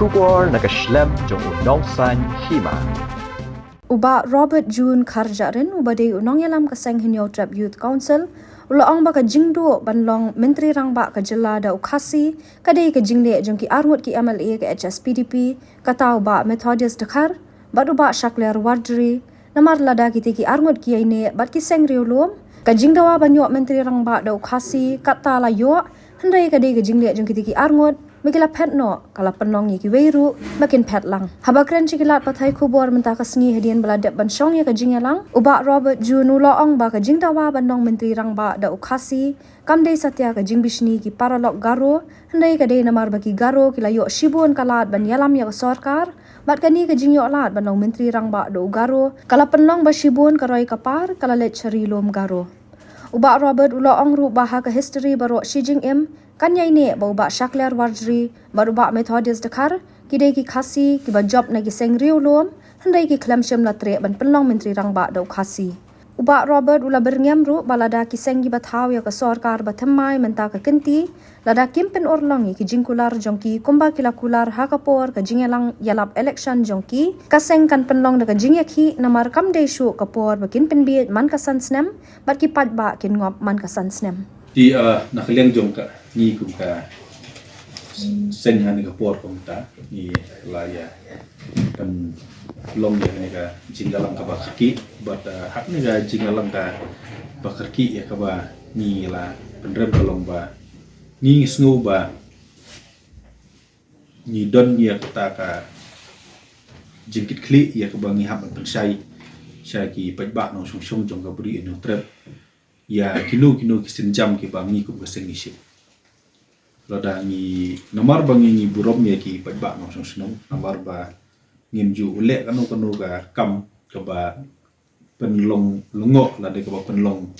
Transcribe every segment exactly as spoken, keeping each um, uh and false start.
Khubor na ka shlem jong u nongsaiñ hima. U Bah Robert June Kharjahrin, uba dei u nongïalam ka seng Hynñiewtrep Youth Council, u la ong ba ka jingduh ban long Myntri Rangbah ka jylla da u Khasi ka dei ka jingleh jong ki arngut ki M L A ka H S P D P, kata u Bah Methodius Dkhar bad u Bah Shakliar Warjri, namar lada kitei ki arngut ki ïaineh bad ki seng riewlum, ka jingdawa ban ïoh Myntri Rangbah da u Khasi kata la ïoh, hynrei ka dei ka jingleh jong kitei ki arngut ba ki la phet noh, ka la pynlong ïa kiwei ruh ba kin phet lang. Haba kren sha ki lad pathai khubor mynta ka sngi hadien ba la dep ban shong ïa ka jingïalang, u Bah Robert June u la ong ba ka jingdawa ban long Myntri Rangbah da u Khasi kam dei satia ka jingbishni ki paralok Garo, hynrei ka dei namar ba ki Garo ki la ïoh shibun ka lad ban ïalam ïa ka sorkar, bad kane ka jingïoh lad ban long Myntri Rangbah da u Garo ka la pynlong ba shibun ka roi ka par ka la leit sha ri lum Garo. U Bah Robert u la ong ruh ba ha ka history baroh shi jingim kan ïaineh ba u Bah Shakliar Warjri bad u Bah Methodius Dkhar ki dei ki Khasi kiba jop na ki seng riewlum, hynrei ki khlem shym la treh ban pynlong Myntri Rangbah da u Khasi. U Bah Robert u la byrngem ruh ba lada ki seng kiba thaw ïa ka sorkar ba thymmai mynta ka kynti, lada kim pynurlong ïa ki jingkular jong ki kumba ki la kular ha ka por ka jingïalang ïalap election jong ki, ka seng kan pynlong da ka jingïakhih namar kam dei shuh ka por ba kin pynbieit man ka san snem bad ki paidbah kin ngop man ka san snem. Te, ah, na ka liang jong ka, ngi kum ka seng ha kane ka por kumta, ngi la ïa pynlong ïa kane ka jingïalang kaba kyrkieh, bad, ah, ha kane ka jingïalang kaba kyrkieh ïa kaba ngi la pynrem ka long ba ngi, ngi sngew ba ngi don ïa kata ka jingkitkhlieh ïa kaba ngi hap ban pynshai sha ki paidbah nongshong shnong jong ka Ri Hynñiewtrep ïa kino kino ki sienjam kiba ngi kum ka seng ngi shim. Lada ngi, namar ba ngi, ngi burom ïa ki paidbah nongshong shnong, namar ba ngim ju leh kano kano ka kam kaba pynlong lyngngoh lada kaba pynlong,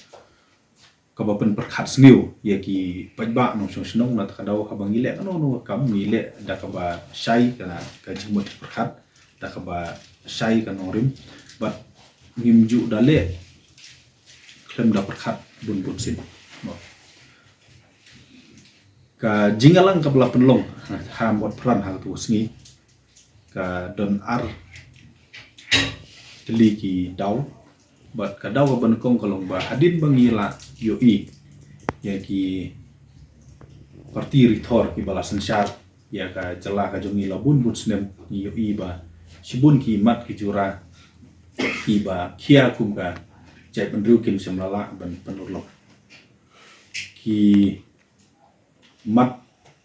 kaba pynpyrkhat sniew ïa ki paidbah nongshong shnong. Na kata ka daw haba ngi leh kano kano ka kam ngi leh da kaba shai ka, ka jingmut pyrkhat, da kaba shai ka nongrim, bad ngim ju da leh khlem da pyrkhat bun bun sien. Ka jingïalang kaba la pynlong ha Mawpran ha katei ka sngi ka don ar tylli ki daw, bad ka daw kaba nyngkong ka long ba hadien ba ngi la ïohi ïa ki parti rithor kiba la synshar ïa ka jylla ka jong ngi la bun bun snem, ngi ïohi ba shibun ki mat ki jura kiba khia kum ka jaitbynriew kim shym la lah ban pynurlong. Ki mat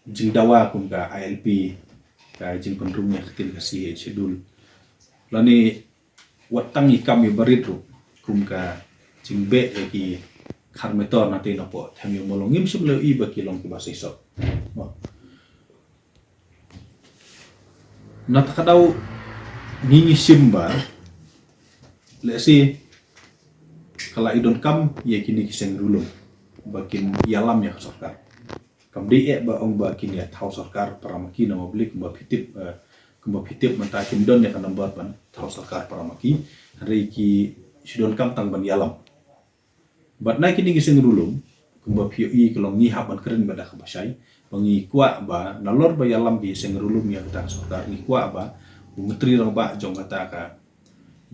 jingdawa kum ka I L P, ka jingpynrung ïa ka ktien ka Sixth Schedule, lane wat tang i kam iba rit ruh kum ka jingbeh ïa ki khar metor na tei na poh them ïa u mawlong, ngim shym la ïohi ba ki long kiba seisoh. Na kata ka daw ngi, ngi shim ba lehse ka la i donkam ïa kine ki seng riewlum ba kin ïalam ïa ka sorkar. Kam dei eh ba ong ba kin ïa thaw sorkar para ma ki, namar balei? Kumba phi tip, eh, kumba phi tip mynta kim don ïa ka nambar ban thaw sorkar para ma ki, hynrei ki shu donkam tang ban ïalam. Bad na kine ki seng riewlum, kumba phi ïohi ka long ngi hap ban kren bad da kaba shai ba ngi kwah ba nalor ba ïalam ki seng riewlum ïa kata ka sorkar, ngi kwah ba u Myntri Rangbah jong kata ka,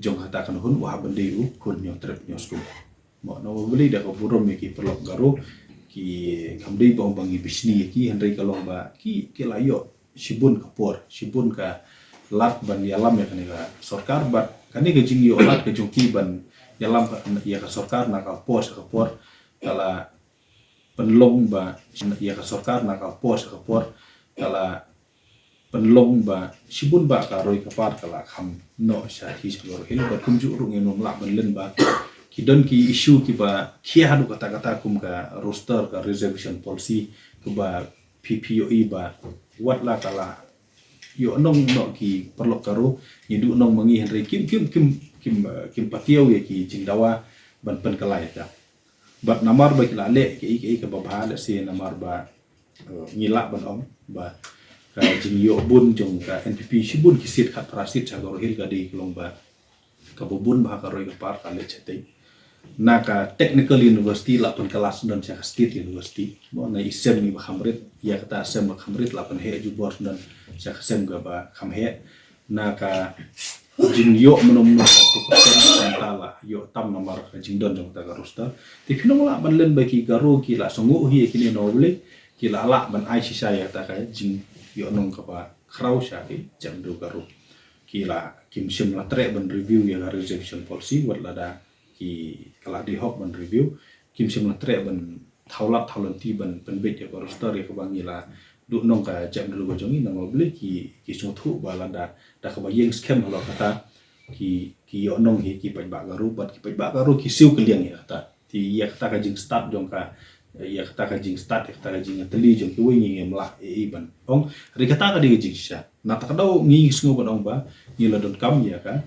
jong kata ka nahun u hap ban dei u khun Hynñiewtrep Hynñiewskum. Mo, namar balei? Da ka burom ïa ki paralok Garo, ki, kam dei ba ong ba ngi bishni ïa ki, hynrei ka long ba ki, ki la ïoh shibun ka por, shibun ka lad ban ïalam ïa kane ka sorkar, bad kane ka jingïoh lad ka jong ki ban ïalam ïa ka sorkar na ka por sha ka por ka la pynlong ba, ïa ka sorkar na ka por sha ka por ka la pynlong ba shibun ba ka roi ka par ka la kham noh sha hi sha Garo Hills, bad kumjuh ruh ngim nym lah ban len ba ki don ki issue kiba khia haduh katta katta kum ka roster, ka reservation policy, kaba phi, phi ïohi ba wat la ka la ïoh nong noh ki paralok Garo, ngi duh nong ma ngi, hynrei kim, kim, kim, kim, eh, kim patiaw ïa ki jingdawa ban pynkylla ïa ka. Bad namar ba ki la leh kaei kaei kaba bha, lehse namar ba, eh, ngi lah ban ong ba ka jingïoh bun jong ka N P P shibun ki seat, khatphra seat sha Garo Hills, ka dei ka long ba kaba bun bha ka roi ka par ka leit shatei. Na ka technical university la pynkylla sdang sha ka state university. Mo, na i sem ngi ba kham rit, ïa kata sem ba kham rit la pynheh jubor sdang sha ka sem kaba kham heh. Na ka jingïoh mynno mynno ka tu ka ta la ïoh tam namar ka jingdon jong kata ka roster. Te phin ong lah ban len ba ki Garo ki la sngew hi ïa kine, na u Blei ki la lah ban ai shisha ïa kata ka jingïohnong kaba khraw sha ki jaitbynriew Garo. Ki la, kim shym la treh ban review ïa ka reservation policy, wat lada ki, ka la dei hok ban review, kim shym la treh ban thaw lad thaw lynti ban pynbeit ïa ka roster ïa kaba ngi la duhnong ka jaitbynriew ka jong ngi, na u Blei ki, ki sngewthuh ba lada, da kaba ïeng skhem halor kata, ki, ki ïohnong hi ki paidbah Garo, bad ki paidbah Garo ki siew kylliang ïa kata. Te ïa kata ka jingstad jong ka, ïa kata ka jingstad, ïa kata ka jingïatylli jong kiwei ngi ngim lah ei ei ban ong. Hynrei kata ka dei ka jingshisha. Na kata ka daw ngi sngew ban ong ba ngi la donkam ïa ka,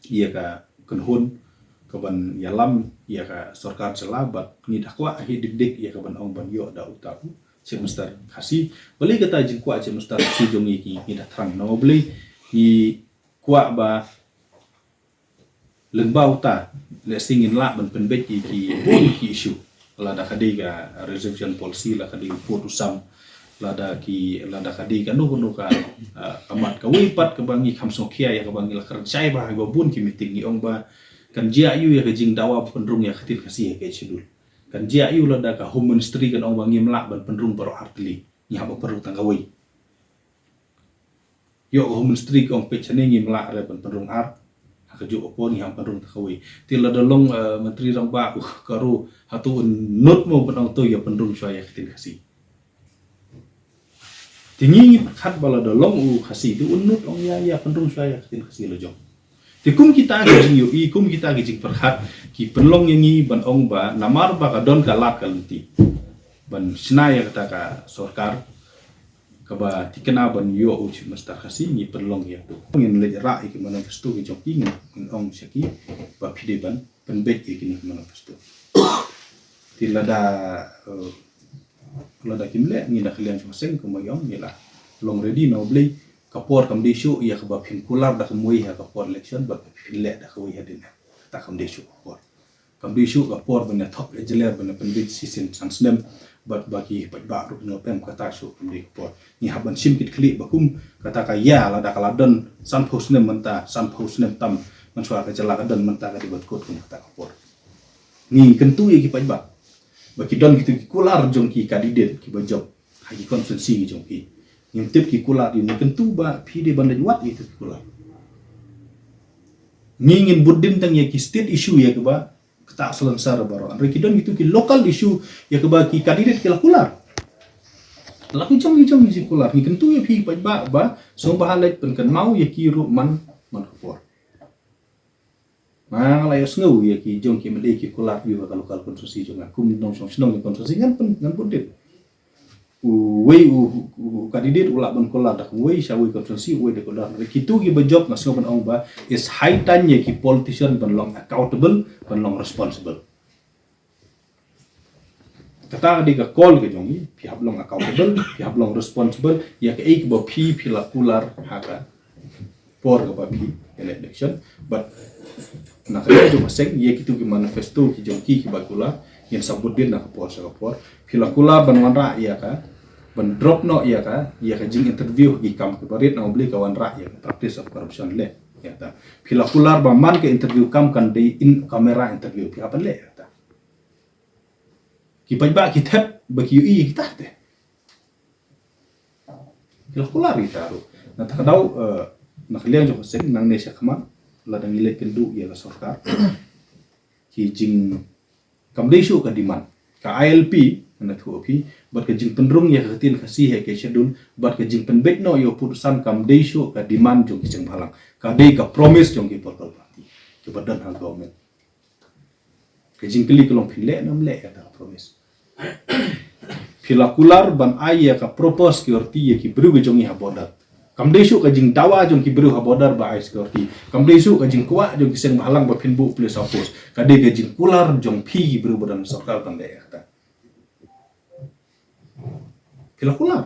ïa ka kynhun ka ban ïalam ïa ka sorkar jylla, bad ngi da kwah hi dik dik ïa ka ban ong ban ïoh da uta u Chief Minister Khasi. Balei kata jingkwah Chief Minister Khasi jong ngi ki, ngi da thrang, na u Blei ngi kwah ba lyngba uta, lehse ngin lah ban pynbeit ïa ki bun ki issue. Lada ka dei ka reservation policy, la ka dei u pud u sam, lada ki, lada ka dei kano kano ka, ah, ka mat kawei pat kaba ngi kham sngewkhia ïa kaba ngi la kren shai bha ha kiba bun ki meeting, ngi ong ba kan jia aiu ïa ka jingdawa ban pynrung ïa ka ktien Khasi ha ka Eighth Schedule. Kan jia aiu lada ka Home Ministry kan ong ba ngim lah ban pynrung baroh ar tylli, ngi hap ban pynrung tang kawei. Ïoh ka Home Ministry ka ong peit shane ngim lah re ban pynrung ar. Ha kajuh ka por ngi hap pynrung tang kawei. Te lada long, eh, Myntri Rangbah u Garo, hato un nud mo ban ong to ïa pynrung shuwa ïa ka ktien Khasi. Te ngi ngi pyrkhat ba lada long u Khasi te un nud ong ïa, ïa pynrung shuwa ïa ka ktien Khasi la jong. Te kum kita ki jingïohi, kum kita ki jingpyrkhat ki pynlong ïa ngi ban ong ba namar ba ka don ka lad ka lynti ban shna ïa kata ka sorkar kaba thikna ban ïoh u Chief Minister Khasi, ngi pynlong ïa tu. Ngin leit rah ïa ki manifesto ki jong ki, ngin, ngin ong sha ki ba phi dei ban pynbeit ïa kine ki manifesto. Te lada, eh, lada kim leh, ngi na ka liang jong ka seng kumba ong ngi la long ready, na u Blei ka por kam dei shuh ïa kaba phin kular da kumwei ha ka por election bad phin leh da kawei hadien. Kata kam dei shuh ka por. Kam dei shuh ka por ban ïa thok ïa jler ban ïa pynbeit shisien san snem bad ba ki paidbah ruh ngi pem, kata shuh kam dei ka por. Ngi hap ban shim kit khlieh ba kum kata ka ïa, lada ka la don sanphew snem mynta, sanphew snem tam mynshuwa ka jylla ka don mynta, ka dei ban kut kum kata ka por. Ngi kyntu ïa ki paidbah ba ki don kitu ki kular jong ki candidate kiba jop ha ki constituency ki jong ki. Ngim tip ki kular, ngi kyntu ba phi dei ban leit wad ïa kitu ki kular. Ngi ngin bud dien tang ïa ki state issue ïa kaba ktah salonsar baroh. Hynrei ki don kitu ki local issue ïa kaba ki candidate ki la kular. La ki jong ki jong ki kular. Ngi kyntu ïa phi paidbah ba sngewbha leit pynkynmaw ïa ki ruh man, man ka por. Nga la ïohsngew ïa ki jong ki M L A ki kular ïa ka local constituency jong nga. Kum nongshong shnong ïa constituency ngan pyn, ngan bud dien. Uwei u, u, u candidate u lah ban kular da kumwei sha wei constituency, uwei da kular. Kitu kiba jop nga sngew ban ong ba it's high time ïa ki politician ban long accountable, ban long responsible. Kata ka dei ka call ka jong ngi, phi hap long accountable, phi hap long responsible ïa kaei kaba phi, phi la kular ha ka por kaba phi ïaleh election. Bad na ka liang jong ka seng, ïa kitu ki manifesto ki jong ki kiba kular, ngin sa bud dien na ka por sha ka por. Phi la kular ban wanrah ïa ka, ban drop noh ïa ka, ïa ka jing interview ha ki kam kiba rit, na u Blei ka wanrah ïa ka practice of corruption leh. Ïa ta. Phi la kular ba man ka interview kam kan dei in camera interview, phi hap ban leh ïa ta. Ki paidbah ki thep ba ki ïohi ïa kita te. Ki la kular ïa kita ruh. Na kata ka daw, eh, na ka liang jong ka seng, nangne shakhmat, lada ngi leit kynduh ïa ka sorkar, ki jing, kam dei shuh ka demand. Ka I L P, ngan ïathuh ïa phi, bad ka jingpynrung ïa ka ktien Khasi ha ka Schedule, bad ka jingpynbeit noh ïa u pud u sam, kam dei shuh ka demand jong ki seng bhalang. Ka dei ka promise jong ki political party kiba don ha government. Ka jingkylli ka long, phin leh ne ym leh ïa ka promise? Phi la kular ban ai ïa ka proper security ïa ki briew ki jong ngi ha border. Kam dei shuh ka jingdawa jong ki briew ha border ba ai security. Kam dei shuh ka jingkwah jong ki seng bhalang ba phin buh police outpost. Ka dei ka jingkular jong phi ki briew ba don sorkar ban leh ïa kata. Phi la kular.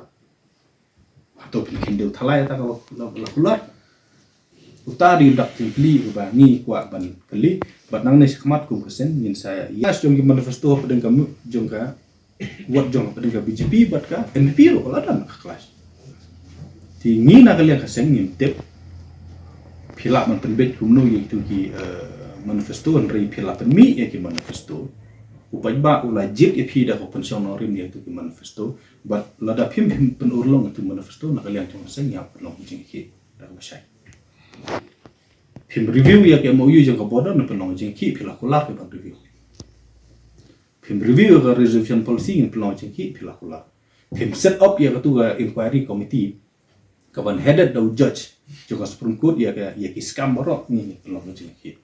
Hato phin khyndew thalai ïa kata kaba la, la kular? Uta dei u dak jingkylli uba ngi kwah ban kylli. Bad nangne shakhmat kum ka seng ngin sa ïa jong ki manifesto hapdeng ka mu-, jong ka, wat jong hapdeng ka B J P bad ka N P P ruh ka la don ka clash. Te ngi na ka liang ka seng ngim tip phi lah ban pynbeit kumno ïa kitu ki, eh, manifesto, hynrei phi la pynmih ïa ki manifesto. U paidbah u la jied ïa phi da ka pynshong nongrim ïa kitu ki manifesto. Bad lada phim, phim pynurlong ïa kitu manifesto, na ka liang jong ka seng ngi hap pynlong jingkit da kaba shai. Phim review ïa ka M O U jong ka border, na pynlong jingkit, phi la kular phi ban review. Phim review ïa ka reservation policy, ngin pynlong jingkit, phi la kular. Phim set up ïa katu ka inquiry committee kaban headed da u judge jong ka Supreme Court ïa ka, ïa ki scam baroh, ngi pynlong jingkit.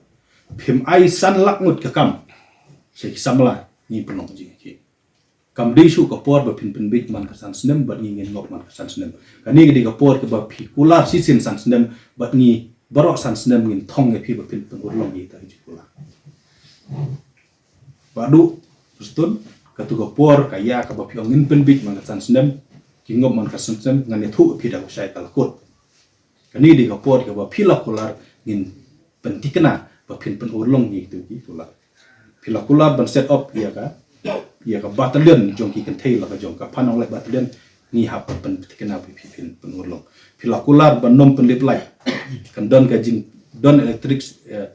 Phim ai san lak ngut ka kam sha ki samla, ngi pynlong jingkit. Kam dei shuh ka por ba phin pynbeit man ka san snem bad ngi ngin ngop man ka san snem. Kane ka dei ka por kaba phi kular shisien san snem bad ngi baroh san snem ngin thong ïa phi ba phin pynurlong ïa kita ki jingkular. Bad u, Prestone, katu ka por ka ïa kaba phi ong ngin pynbeit man ka san snem, ki ngop man ka san snem, ngan ïathuh ïa phi da ka shai ka la kut. Kane dei ka por kaba phi la kular ngin pynthikna ba phin pynurlong ïa kitu ki kular. Phi la kular ban set up ïa ka, ïa ka battalion jong ki kynthei la ka jong ka Phan Aung Hlaing battalion, ngi hap ban pynthikna ba phi phin pynurlong. Phi la kular ban nym pynlip light. Kan don ka jingdon electric, eh,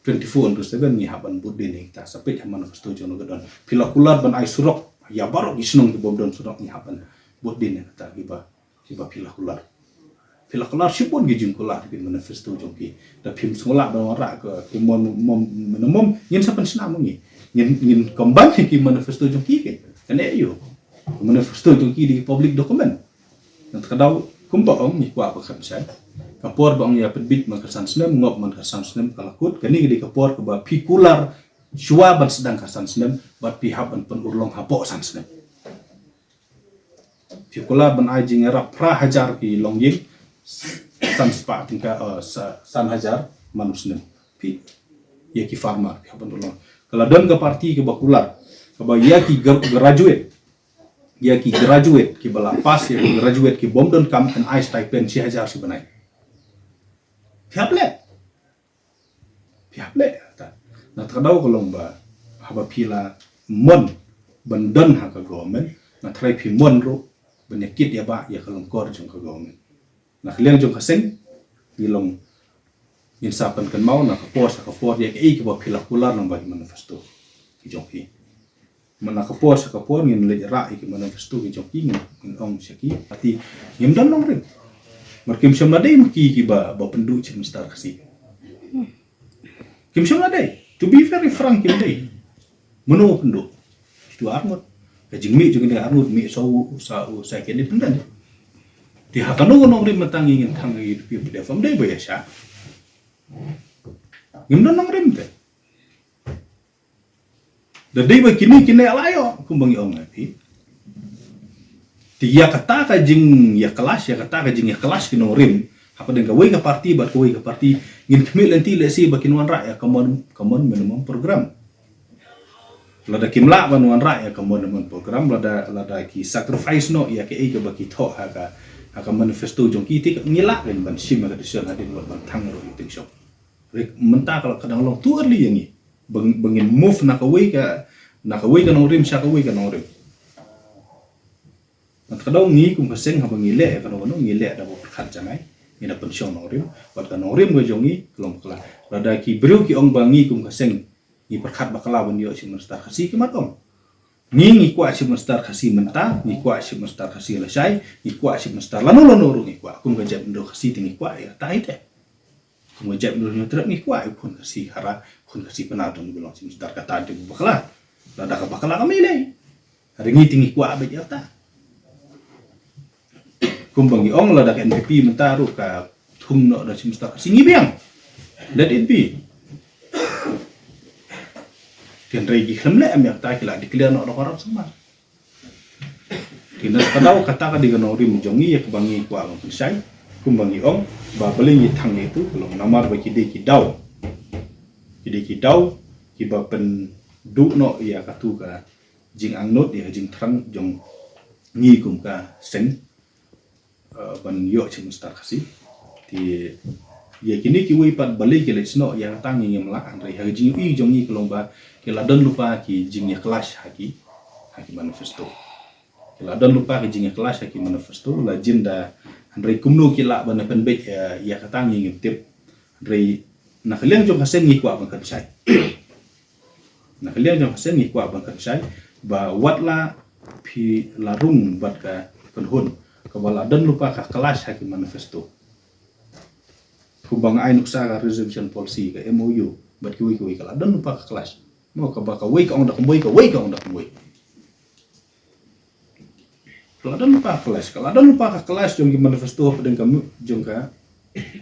twenty-four into seven, ngi hap ban bud dien ïa kita, sa peit ha manifesto jong no ka don. Phi la kular ban ai surok ïa baroh ki shnong ki bym don surok, ngi hap ban bud dien ïa kita kiba, kiba phi la kular. Phi la kular shibun ki jingkular ki manifesto jong ki. Da phim sngewlah ban wanrah ka, ki mon, mon, mon, mon, ngin sa pynshna mo ngi. Ngin, ngin combine ki manifesto jong ki ke. Kane ïa u. Manifesto jong ki dei public document. Nangta ka daw kumba ong ngi kwah ba kan shai. Ka por ba ong ïa pynbeit man ka san snem, ngop man ka san snem ka la kut, kane ka dei ka por kaba phi kular shuwa ban sdang ka san snem, bad phi hap ban pynurlong hapoh san snem. Phi kular ban ai jingïarap phra hajar ki longïing, san spah tyngka, eh, sa-, san hajar man u snem. Phi, ïa ki farmer, phi hap ban urlong. Ka la don ka party kaba kular, kaba ïa ki gra-, graduate, ïa ki graduate, kiba la pass, ïa ki graduate, ki bym don kam, yn ai stipend shi hajar shi bnai. Phi hap leh. Phi hap leh, ta. Nangta ka daw ka long ba, haba phi la mon ban don ha ka government, nga tharai phi mon ruh ban ïa kit ïa ba ïa ka lyngkor jong ka government. Na ka liang jong ka seng, ngi long, ngin sa pynkynmaw na ka por sha ka por ïa kaei kaba phi la kular lyngba ki manifesto ki jong phi. Mynta na ka por sha ka por ngin leit rah ïa ki manifesto ki jong ki, ngin, ngin ong sha ki, ati, ngim don nongrim. Mar kim shym la dei ma ki kiba, ba pynduh Chief Minister Khasi. Kim shym la dei. To be very frank, kim dei. Mano ba pynduh? Kitu arngut. Ka jingmih jong kine arngut, mih sa u, sa u, sa kine pyndan. Te ha kano ka nongrim mynta ngi ngin thang ïa ki U P P, U P D F, ym dei ba ïa sha. Ngim don nongrim te. Da dei ba kine kine la ïoh, kumba ngi ong ha phi. Te ïa kata ka jing, ïa clash, ïa kata ka jing, ïa clash ki nongrim hapdeng kawei ka party bad kawei ka party, ngin khmih lynti lehse ba kin wanrah ïa ka mon, ka mon minimum program. Lada kim lah ban wanrah ïa ka mon minimum program, lada, lada ki sacrifice noh ïa kaei kaba ki thoh ha ka, ha ka manifesto jong ki, te ngi lah ban, ban shim ïa ka decision hadien wat ban thang ruh ïa ka tension. Rik mynta ka la ka dang long too early ïa ngi. Ba, ba ngin move na kawei ka, na kawei ka nongrim sha kawei ka nongrim. Nangta ka daw ngi kum ka seng haba ngi leh ïa kano kano ngi leh da ba pyrkhat jngai. Ngi da pynshong nongrim. Bad ka nongrim ka jong ngi ka long bakla. Lada ki briew ki ong ba ngi kum ka seng ngi pyrkhat bakla ban ïoh Chief Minister Khasi, ki mat ong. Ngi, ngi kwah Chief Minister Khasi mynta, ngi kwah Chief Minister Khasi lashai, ngi kwah Chief Minister lano lano ruh ngi kwah. Kum ka jaitbynriew Khasi te ngi kwah ïa tai te. Kum ka jaitbynriew Hynñiewtrep ngi kwah ïa u khun Khasi Hara, u khun Khasi Pnar jong ngi ban long Chief Minister, kata te bakla. Lada ka bakla ka mih lei. Hynrei ngi te ngi kwah beit ïa kata. Kumba ngi ong, lada ka N P P mynta ruh ka thung noh da Chief Minister Khasi, ngi biang. Let it be. Hynrei ki khlem leh ïa kata, ki la declare noh da ka rap samar. Te na ka daw kata ka dei ka nongrim jong ngi ïa kaba ngi kwah ban pynshai. Kumba ngi ong, ba balei ngi thang ïa itu, ka long namar ba ki dei ki daw. Ki dei ki daw kiba pynduh noh ïa katu ka jingangnud, ïa ka jingthrang jong ngi kum ka seng, eh, ban ïoh Chief Minister Khasi. Te Ïa kine kiwei pat balei ki leit snoh ïa kata ngi ngim lah, hynrei ha ka jingïohi jong ngi ka long ba ki la don lypa ki jingïa clash ha ki, ha ki manifesto. Ki la don lypa ki jingïa clash ha ki manifesto, la jin da, hynrei kumno ki lah ban pynbeit ïa, ïa kata ngi ngim tip. Hynrei na ka liang jong ka seng ngi kwah ban kynshai. Na ka liang jong ka seng ngi kwah ban kynshai ba wat la phi la rung bad ka kynhun kaba la don lypa ka clash ha ki manifesto. Kumba nga ai nuksa ka reservation policy, ka M O U, bad kiwei kiwei ka la don lypa ka clash. Mo, kaba kawei ka ong da kumwei, kawei ka ong da kumwei. Ka la don lypa ka clash, ka la don lypa ka clash jong ki manifesto hapdeng ka mu-, jong ka,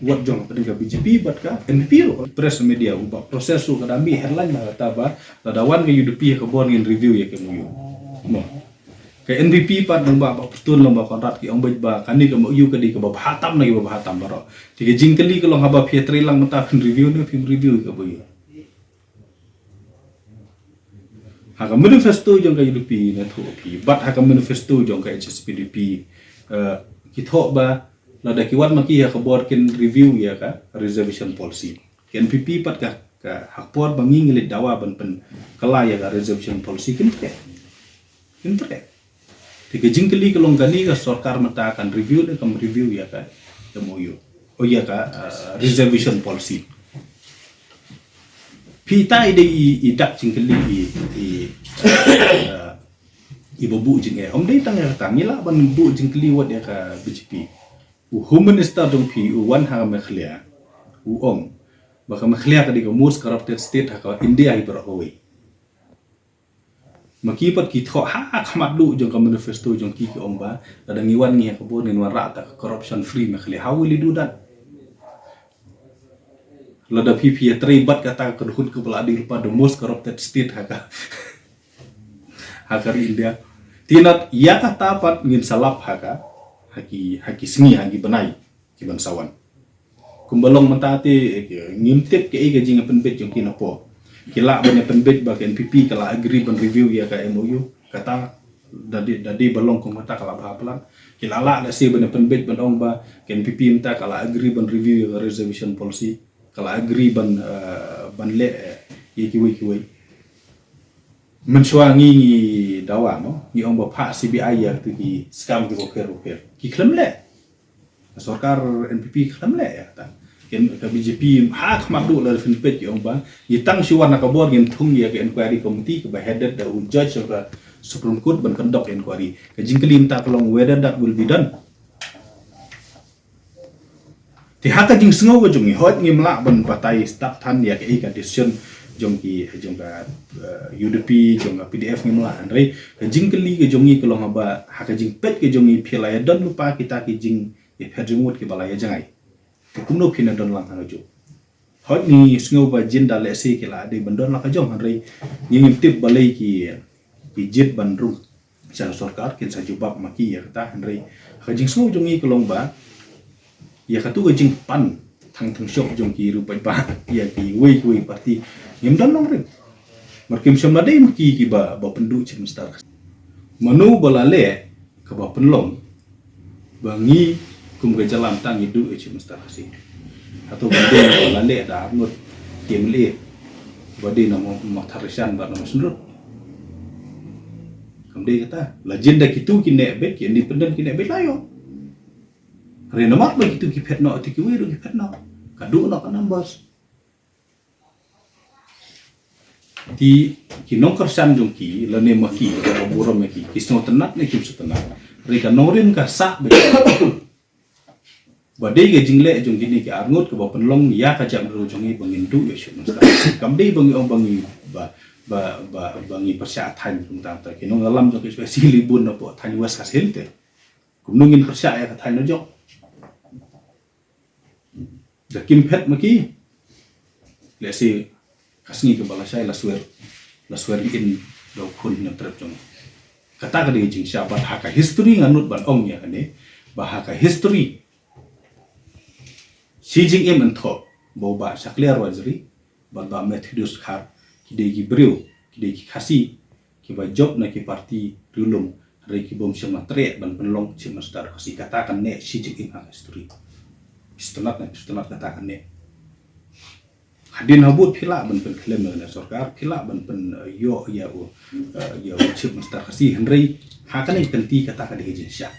wat jong hapdeng ka B J P bad ka N P P ruh. Press media, uba process ruh ka da mih headline na kata ba lada wan ka U D P ha ka bor ngin review ïa ka M O U. Mo. Ka N P P pat, nang ba, Bah Prestone, nang Bah Conrad, ki ong beit ba kane ka M O U ka dei kaba bha tam na kiba bha tam baroh. Te ka jingkylli ka long, haba phi ïatrei lang mynta, phin review ne phim review ïa ka M O U? Ha ka manifesto jong ka U D P, nga ong ïa phi, bad ha ka manifesto jong ka H S P D P, eh, ki thoh ba lada ki wan ma ki ha ka bor kin review ïa ka reservation policy. Ka N P P pat ka, ka ha ka por ba ngi ngi leit dawa ban pynkylla ïa ka reservation policy, kin treh. Kin treh. Te ka jingkylli ka long, kane ka sorkar mynta kan review ne kam review ïa ka M O U, o ïa ka, uh, reservation policy. Phi, ita i dei i, i dak jingkylli i, i, uh, iba buh jingeh. Ym dei tang ïa kata, ngi lah ban buh jingkylli wat ïa ka B J P. U Home Minister jong phi u wan ha Meghalaya, u ong ba ka Meghalaya ka dei ka most corrupted state ha ka India hi baroh kawei. Ma ki pat ki thoh ha khmat duh jong ka manifesto jong ki, ki ong ba lada ngi wan ngi ha ka bor ngin wanrah da ka corruption free Meghalaya. How will you do that? Lada phi, phi ïatrei bad kata ka kynhun kaba la dei lypa the most corrupted state ha ka, ha ka ri India. Te nat ïa kata pat ngin sa lap ha ka, ha ki, ha ki sngi, ha ki bnai ki ban sa wan. Kumba long mynta te, eh, ngim tip kaei ka jingïapynbeit jong ki na por. Ki lah ban ïapynbeit ba ka N P P ka la agree ban review ïa ka M O U. Kata da dei, da dei ba long kum kata ka la bha palat. Ki la lah lehse ban ïapynbeit ban ong ba ka N P P mynta ka la agree ban review ïa ka reservation policy. Ka la agree ban, eh, ban leh, eh, ïa kiwei kiwei. Mynshuwa ngi, ngi dawa, mo, ngi ong ba phah C B I ïa kito ki scam kiba pher bapher. Ki khlem leh. Ka sorkar N P P khlem leh ïa kata. Ken ka B J P ha khmat duh la phin peit ki ong ba ngi tang shu wan na ka bor ngin thung ïa ka inquiry committee kaba headed da u judge of ka Supreme Court ban conduct inquiry. Ka jingkylli mynta ka long whether that will be done. Te ha ka jingsngew ka jong ngi, hooid ngim lah ban batai stad than ïa kaei ka decision jong ki, jong ka, eh, U D P, jong ka P D F, ngim lah, hynrei ka jingkylli ka jong ngi ka long ba ha ka jingpeit ka jong ngi phi la ïa don lypa kita ki jing ïapher jingmut kiba la ïa jngai. Te kumno phin ïa don lang ha kajuh? Hooid ngi sngew ba jin da lehse ki la dei ban don la ka jong, hynrei ngi ngim tip balei ki, ki jied ban rung sha sorkar, kin sa jubab ma ki ïa kata, hynrei ha ka jingsngew jong ngi ka long ba ïa katu ka jingpan thang thang shop jong ki riew paidbah ïa kiwei kiwei party ngim don nongrim. Mar kim shym la dei ma ki kiba, ba pynduh Chief Minister. Mano ba la leh kaba pynlong ba ngi kum ka jylla mynta ngi duh ïa Chief Minister Khasi? Hato ba dei ba la leh da arngut ki M L A ba dei na Mo-, Mawthadraishan bad na Mawshynrut? Kam dei kata. La jin da kitu ki neh beit, ki independent ki neh beit, la ïoh. Hynrei namar ba kitu ki phet noh, te kiwei ruh ki phet noh. Ka duh noh ka numbers. Te ki nongkyrshan jong ki lane ma ki, ka burom ïa ki, ki sngewtynnat ne kim sngewtynnat, hynrei ka nongrim ka sah beit. Ba dei ka jingleh jong kine ki arngut kaba pynlong ïa ka jaitbynriew jong ngi ba ngin duh ïa u Chief Minister. Kam dei ba ngi ong ba ngi, ba, ba, ba, ba ngi pyrshah thaiñ kumta, te ki nongïalam jong ka H Y C li bun na poh thaiñ West Khasi Hills te. Kumno ngin pyrshah ïa ka thaiñ la jong? Da kim phet ma ki, lehse ka sngi kaba la shai la swear, la swear in da u khun na trep jong. Kata ka dei ka jingshah, bad ha ka history nga nud ban ong ïa kane, ba ha ka history Shi Jingim yn thoh ba u Bah Shakliar Warjri bad Bah Methodius Dkhar ki dei ki briew, ki dei ki Khasi kiba jop na ki party riewlum, hynrei ki bym shym la treh ban pynlong Chief Minister Khasi. Kata kan neh Shi Jingim ha ka history. Pistnat na pistnat kata kane. Hadien habud phi lah ban pynkhlem na sorkar, phi lah ban pyn, eh, ïoh ïa u, eh, ïa u chief minister Khasi, hynrei ha kane ka kynti kata ka dei ka jingshah.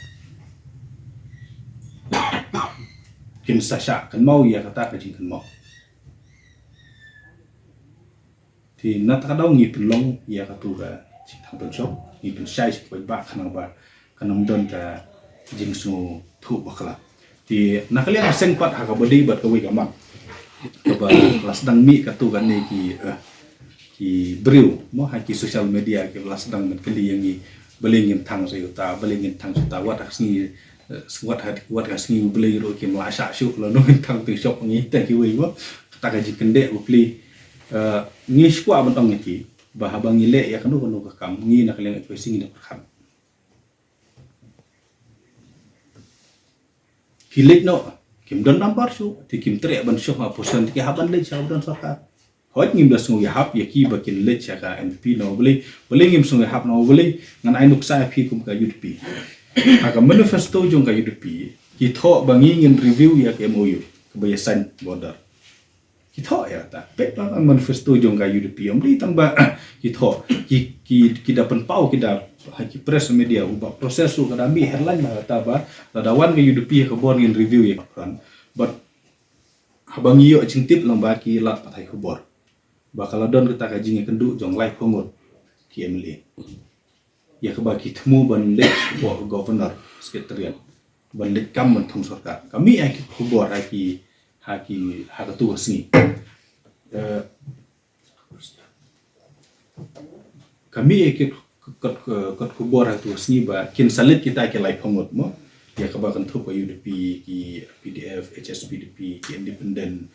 Kin sa shah kynmaw ïa kata ka jingkynmaw. Te na kata ka daw ngi pynlong ïa katu ka jingthang pynshong, ngi pynshai sha ki paidbah khnang ba kan ym don ka jingsngewthuh bakla. Te na ka liang ka seng pat ha kaba dei bad kawei ka mat, kaba la sdang mih katu kane ki, eh, ki briew mo ha ki social media kiba la sdang ban kylli ïa ngi, balei ngim thang sha uta, balei ngim thang sha uta, wat ha ka sngi, eh, wat ha, wat ha ka sngi U Blei ruh kim lah shah shuh, lano ngin thang pynshong ngi, te kiwei mo. Kata ka jingkyndit bapli. Eh, ngi shu kwah ban ong ïa ki ba haba ngi leh ïa kano kano ka kam, ngi na ka liang H Y C ngi da pyrkhat. Ki leit noh, kim don nambar shuh, te kim treh ban shong ha position, te ki hap ban leit sha ba don sorkar. Hooid, ngim da sngew ïahap ïa ki ba kin leit sha ka N P P, na u balei, balei ngim sngew ïahap, na u balei, ngan ai nuksa ïa phi kum ka U D P. Ha ka manifesto jong ka U D P, ki thoh ba ngi ngin review ïa ka M O U kaba ïa sign border. Ki thoh ïa kata. Peit lang ka manifesto jong ka U D P. Ym dei tang ba ki thoh. Ki, ki, ki da pynpaw, ki da, ha ki press media, u ba process ruh ka da mih headline na kata ba lada wan ka U D P ha ka bor ngin review ïa ka plan. But haba ngi ïoh jingtip lang ba ki lad pathai khubor ba ka la don kata ka jingïakynduh jong laiphew ngut ki M L A. Ïa kaba ki thmu ban leit hapoh Governor Secretariat ban leit kam ban thung sorkar. Ka mih ha ki khubor ha ki, ha ki, ha katu ka sngi. Eh, ka mih ha ki kot, kot, kot khubor ha katu ka sngi ba kin sa leit kita ki laiphew ngut mo. Ïa kaba kynthup ka U D P, ki P D F, H S P D P, ki independent,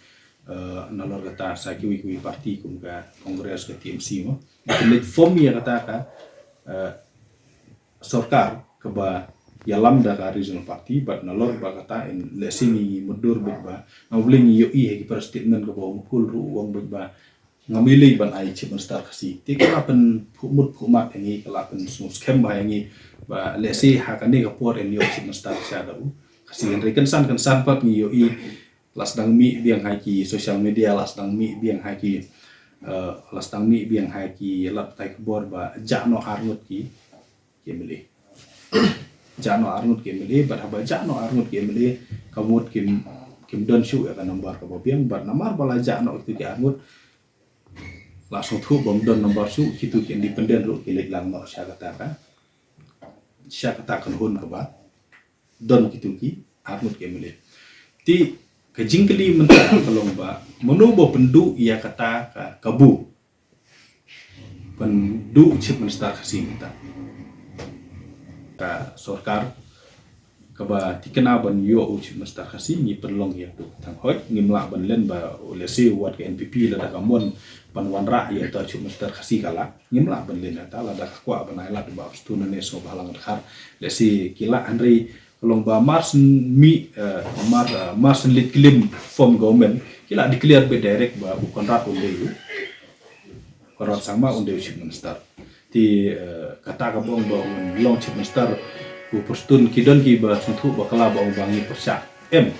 eh, nalor kata sa kiwei kiwei parti kum ka Congress, ka T M C mo. Kin leit form ïa kata ka, eh, sorkar kaba ïalam da ka regional party, bad nalor ba kata in lehse ngi mutdur bad ba, na u balei ngi ïohi ha ki para statement kaba u Mukul ruh u ong bad ba ngam ïalei ban ai chief minister Khasi. Te ka la pynphuh mut phuh mat ïa ngi, ka la pynsngewskhem bha ïa ngi ba lehse ha kane ka por in ïoh chief minister sha da u Khasi. Hynrei kynsan kynsan pat ngi ïohi la sdang mih biang ha ki social media, la sdang mih biang ha ki, eh, la sdang mih biang ha ki lad pathai khubor ba jah noh arngut ki, ki M L A. Jah noh arngut ki M L A, bad haba jah noh arngut ki M L A, ka mut kim, kim don shuh ïa ka nambar kaba biang, bad namar ba la jah noh kitu ki arngut, la sngewthuh ba ym don nambar shuh, kitu ki independent ruh ki leit lang noh sha kata ka, sha kata ka kynhun kaba don kitu ki arngut ki M L A. Te ka jingkylli mynta ka long ba mano ba pynduh ïa kata ka kabu ban duh chief minister Khasi mynta. Ka sorkar kaba thikna ban ïoh u chief minister Khasi ngi pynlong ïa tu. Tang hooid ngim lah ban len ba lehse wat ka N P P lada ka mon ban wanrah ïa uta u chief minister Khasi ka lah. Ngim lah ban len ïa ta lada ka kwah ban ai lad ba Prestone ne Sngewbhalang Dkhar. Lehse ki lah, hynrei ka long ba mar syn mih, eh, mar, eh, mar syn leit klim form government, ki lah declare beit direct ba u Conrad un dei u, Conrad Sangma un dei u chief minister. Te, eh, kata kaba ong ba un long chief minister u Prestone, ki don kiba sngewthuh bakla ba ong ba ngi pyrshah. Em.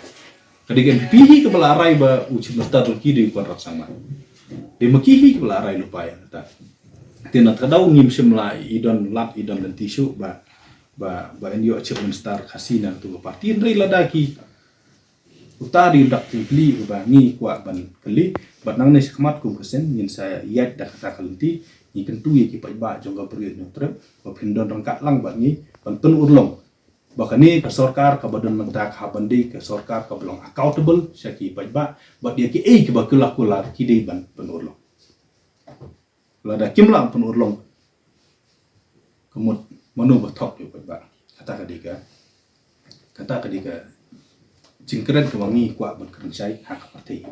Ka dei ka N P P hi kaba la rai ba u chief minister ruh ki dei u Conrad Sangma. Dei ma ki hi kaba la rai lypa ïa kata. Te na kata ka daw ngim shym la i don lad i don lynti shuh ba, ba, ba yn ïoh chief minister Khasi na katu ka party. Hynrei lada ki, uta dei u dak jingkylli uba ngi kwah ban kylli. Bad nangne shakhmat kum ka seng ngin sa ïaid da kata ka lynti. Ngi kyntu ïa ki paidbah jong ka Bri u Hynñiewtrep ba phin don ryngkat lang bad ngi ban pynurlong ba kane ka sorkar kaba don mynta ka hap ban dei ka sorkar kaba long accountable sha ki paidbah, bad ïa kiei kiba kular kular ki dei ban pynurlong. Lada kim lah pynurlong, ka mut mano ba thok ïa u paidbah. Kata ka dei ka, kata ka dei ka jingkren kaba ngi kwah ban kren shai ha ka pyrthei.